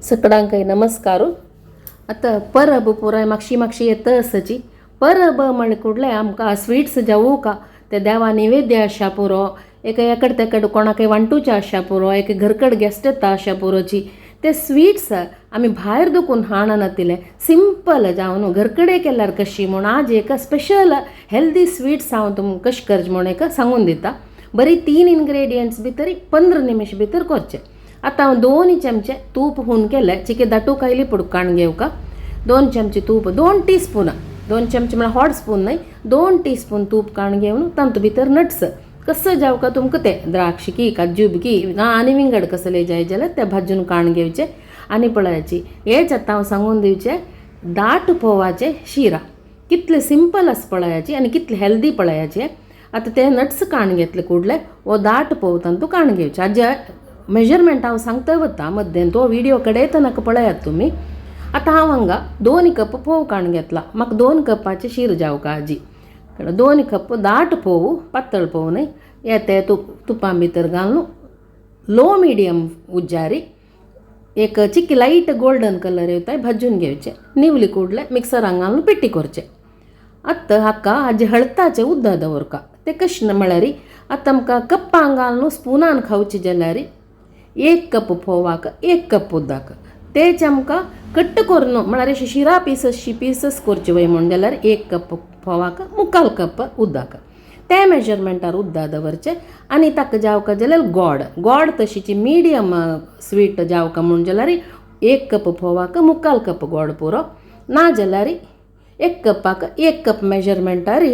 सगळ्यांकय नमस्कार. आतां परब पुराय मातशी मातशी येता आसची परब म्हण कुडले आमकां स्विट्स जावू का ते देवा निवेद्य आशा पुरो, एक एकड तेकड कोणाकय वांटूचे आशा पुरो, एक घरकड गेस्ट येता आशा पुरोची ते स्विट्स आमी भायर दुकून हाडनातिले सिंपल जावन घरकडे केल्यार कशी म्हूण आज एक स्पेशल हेल्दी स्वीट्स हांव तुमकां कशें करचें म्हूण एक सांगून दिता. बरी 3 इन्ग्रेडियंट्स भितर 15 निमिश भितर करचे. आतां हांव 2 चमचे तूप हून केले चिके दाटू कायली पुडकाण घेवका. 2 चमचे तूप, 2 टीस्पून, 2 चमचे म्हळ्यार हॉट स्पून न्हय, 2 टीस्पून तूप काण घेवन तातूंत भितर नट्स कसो जावका तुमकां ते द्राक्ष की काजू की ना आनी विंगड कसले जाय जाल्यार ते भाजून काण घेवचे आनी पळयाची. हेच आतां हांव सांगून दिवचे दाट फोवाचे शिरा कितले सिंपल आसा पळयाची आनी कितले हेल्दी पळयाचे. आतां ते नट्स काण घेतले कुडले वो दाट फोव तातूंत काण घेवचे. हाजे मेजरमेंट हांव सांगता वता मद्देन तो व्हिडियो कडेन येता पळयात तुमी. आतां हांव हांगा 2 कप फोव काण घेतला, म्हाका 2 कपाचे शीर जावका आजी. 2 कप दाट फोव, पातळ फोव न्हय, हे ते तुपां भितर घालून लो मिडियम उज्जारी एक चिकी लायट गोल्डन कलर येता भाजून घेवचे. निवली कुडले मिक्सरान घालून पिट्टी करचे. आतां हाका हाजे हळताचे उदक दवरका ते कशें म्हळ्यार आतां आमकां कप्पां घालून स्पुनान खावचे जाल्यार 1 कप फोवाक 1 कप उदक तेच आमकां कट्ट करून म्हळ्यार अशी शिरा पीसशी पीसस करची वय म्हूण जाल्यार 1 कप फोवाक 3/4 कप उदक ते मेजरमेंटार उदक दवरचें. आनी ताका जावका जाल्यार गोड गोड तशीची मिडियम स्वीट जावका म्हूण जाल्यार 1 कप फोवाक 3/4 कप गोड पुरो, ना जाल्यार 1 कपाक 1 कप मेजरमेंटार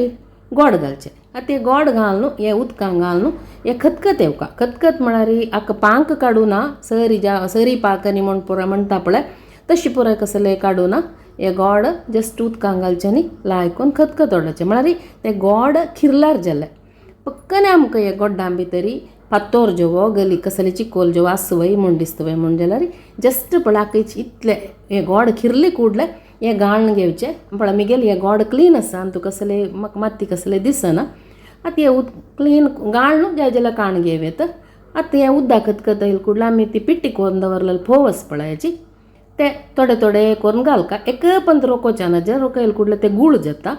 गोड घालचें. आतां तें गोड घालून हें उदकां घालून हें खतखत येवका. खतखत म्हळ्यार हाका पांक काडूं ना, सरी जा सरी पाक न्ही म्हूण पुराय म्हणटा पळय तशी पुराय कसलें काडूं ना, हें गोड जस्ट उदकां घालचें न्ही लायकून खतखत ओडचें म्हळ्यार तें गोड खिरल्यार जालें. पक्कने आमकां हे गोड्डां भितरी फातोर जेवो गली कसले चिकोल जेवो आसा वय म्हूण दिसता वय म्हूण जाल्यार जस्ट पळय इतलें हें गोड खिरले कुडलें हें गाळण घेवचें. पळय मिगेलें हें गोड क्लीन आसा आनी तुका कसलें म्हाका मात्ती कसलें दिसना. आतां हें उद क्लीन गाळण जाय जाल्यार काण घेवं येता. आतां हें उदक खतखत येयलें कुडलें आमी ती पिट्टी करून दवरलेली फोव आसा पळयाची ते थोडे थोडे करून घालका. एक पंत रोकोवचें ना, जे रोकयले कुडले ते गूळ जाता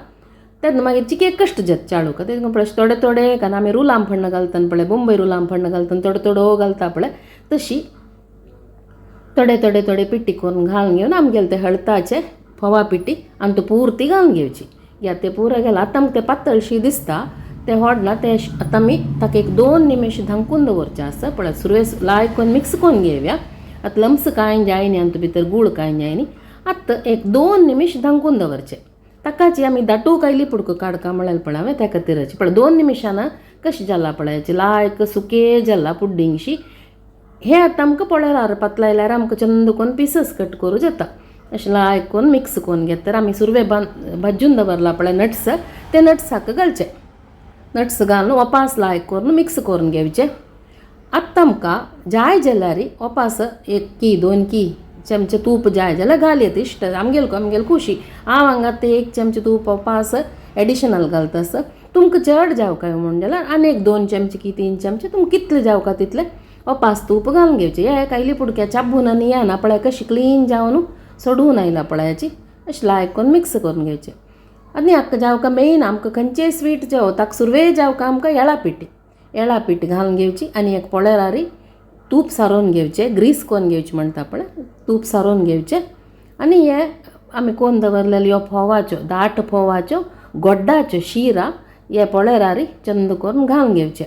तेन्ना मागीर चिके कश्ट जाता चाळूंक. तेका पळय थोडे थोडे कारण आमी रुलाम फण्ण घालतना पळय बोंबय रुलाम फण्ण घालतना थोडो थोडो घालता पळय तशी थोडे थोडे थोडे पिट्टी करून घालून घेवन आमगेले ते हळताचे फोवा पिट्टी आनी तो पुर्ती घालून घेवची. या ते पुरो घाल आतां आमकां तें पातळशी दिसता तें होडना तें आतां आमी ताका एक 2 निमिश धांकून दवरचें आसा. पळय सुरवेस लायकून मिक्स करून घेवया. आतां लम्स कांय जाय न्ही आनी भितर गूळ कांय जाय न्ही. आतां एक 2 निमिश धांकून दवरचें. ताकाची आमी दाटू कायली पुडको काडका म्हळ्यार पळय हांवें त्या खातीरच पळय 2 निमिशान कशें जाला पळयाची लायक सुके जाला पुड्डिंगशी. हें आतां आमकां पळयल्यार पातलायल्यार आमकां चंद करून पिसस कट करूं जाता. अशें लायक करून मिक्स करून घेत तर आमी सुरवे भाजून दवरला पळय नट्स ते नट्स हाका घालचे. नट्स घालून ओपास लायक करून मिक्स करून घेवचे. आतां आमकां जाय जाल्यार ओपास 1 की 2 की चमचे तूप जाय जाल्यार घालयत इश्ट आमगेल आमगेल खुशी. हांव हांगा ते 1 चमचे तूप ओपास एडिशनल घालता आसा. तुमकां चड जावका म्हूण जाल्यार आनी एक 2 चमचे की 3 चमचे तुमकां कितले जावका तितले ओपास तूप घालून घेवचें. हे कायली पुडक्या चाबून आनी येना पळय कशी क्लीन जावन सोडून आयला पळयाची. अशें लायक करून मिक्स करून घेवचें. आनी हाका जावका मेन आमकां खंयचेय स्वीट जेव ताका सुरवे जावका आमकां येळा पिठी येळा पीठ घालून घेवची आनी एक पळेरारी तूप सारोवन घेवचें, ग्रीस करून घेवचें म्हणटा पळय तूप सारोवन घेवचें. आनी हे आमी कोन दवरलेले ह्यो फोवाच्यो दाट फोवाच्यो गोड्डाच्यो शिरा हे पळेरारी चंद करून घालून घेवचें.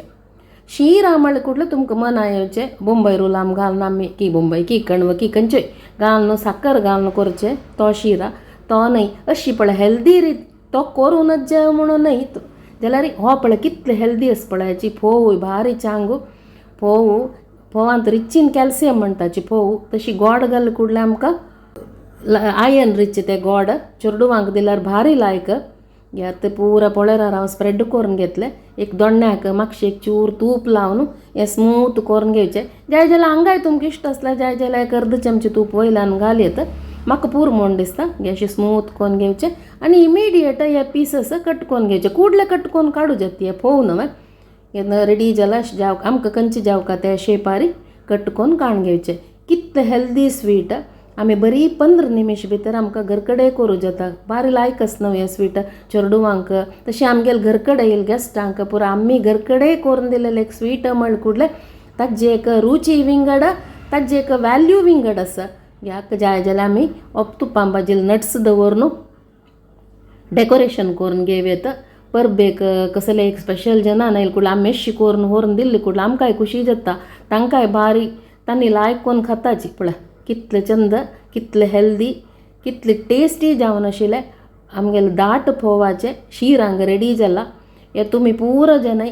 शिरा म्हळ्यार कुडलें तुमकां मना येवचें बोंबय रुलाम घालून आमी की बोंबय की कणव की खंयच्योय घालून साकर घालून करचें तो शिरा तो न्हय अशी पळय हेल्दी रीत तो करूनच जेव म्हणून न्हय जाल्यार हो पळय कितले हेल्दी आसा पळयाची. फोव भारी चांग फोव फोवांत रिच इन कॅल्सियम म्हणटाची फोव तशी गोड घाल कुडलें आमकां आयर्न रिच ते गोड चेडवांक दिल्यार भारी लायक. आतां पुरा पळयल्यार हांव स्प्रेड करून घेतलें. एक दोण्याक मातशें एक चूर तूप लावन हें स्मूथ करून घेवचें. जाय जाल्यार हांगाय तुमकां इश्ट आसल्यार जाय जाल्यार एक अर्द चमचे तूप वयल्यान घालयत म्हाका पूर म्हूण दिसता. अशें स्मूथ करून घेवचें आनी इमिडिएट हे पिसस कट करून घेवचे. कुडले कट करून काडूं जाता हे फोव न्हय हें रेडी जाल्यार जावं आमकां खंयचे जावका ते शेपारी कट करून काडून घेवचे. कितलें हेल्दी स्वीट. आमी बरी 15 निमिश भितर आमकां घर कडेन करूं जाता. बारी लायक आसना हें स्वीट चेडवांक, तशें आमगेले घर कडेन येयले गेस्टांक पुरो आमी घर कडेन करून दिलेलें एक स्वीट म्हळ कुडलें ताजे एक रुची विंगड, ताजे एक वॅल्यू विंगड आसा. ह्याक जाय जाल्यार आमी तुपां भाजिल्ले नट्स दवर डेकोरेशन करून घेवं येता. परबेक कसले एक स्पेशल जनां आयले कुडलें आमी मेश्शी करून व्हरून दिल्ली कुडलें आमकांय खुशी जाता, तांकांय बारी तांणी लायक करून खाताची. पळय कितले चंद, कितले हेल्दी, कितले टेस्टी जावन आशिल्लें आमगेलें दाट फोवाचें शीर हांगा रेडी जाला. हें तुमी पुरो जाणां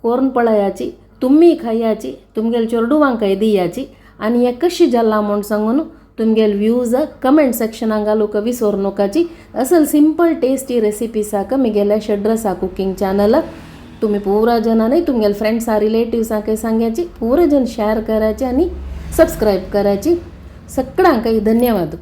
करून पळयाची, तुमी खायाची, तुमगेले चेडवांकय दियाची आनी हें कशें जालां म्हूण सांगून तुमगेले व्यूज कमेंट सेक्शनाक घालूंक विसरू नकाची. असल सिंपल टेस्टी रेसिपीसाक म्हगेलें षड्रसा कुकींग चॅनल तुमी पुरा जाणांनी तुमगेले फ्रेंड्सां रिलेटिव्सांकय सांगाची, पुरा जण शेअर करायचे आनी सबस्क्रायब करायची. सगळ्यांकय धन्यवाद.